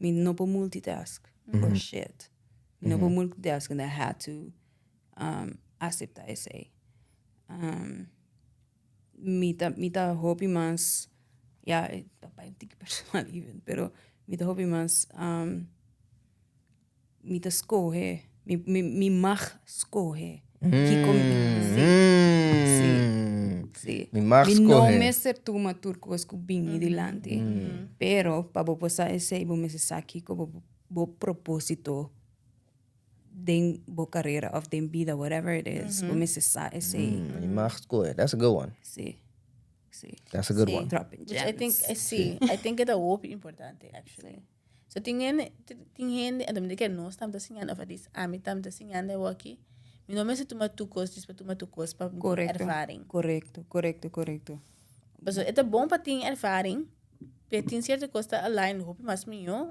Mi no por multitask for shit. Mi no por multitask and I had to acepta esey. Mi ta hopi mas, ja, ta bay un tiki personal even, pero mi ta hopi mas, mi ta scohe, mi mag scohe. Kiko si, si. Mi mag Mi no scohe. Mester tuma tur cos cu bin mi dilanti. Pero pa bo por sa esey, bo mester sa kiko bo proposito den bo carera of den bida, whatever it is. Bo mester sa esey. Mi mag scohe. That's a good one. Si. That's a good Si. one. Dropping Which I think, gems. I see. I think e ta hopi importante, actually. So tin hende, anto mi ke nos tambe siñando, of at least ami tambe siñando aki. Mi no mester tuma tur cos, djis pa tuma tur cos pa ervaring. Correcto. Paso e ta bon pa tin ervaring, pero tin cierto cos ta align hopi mas mihor.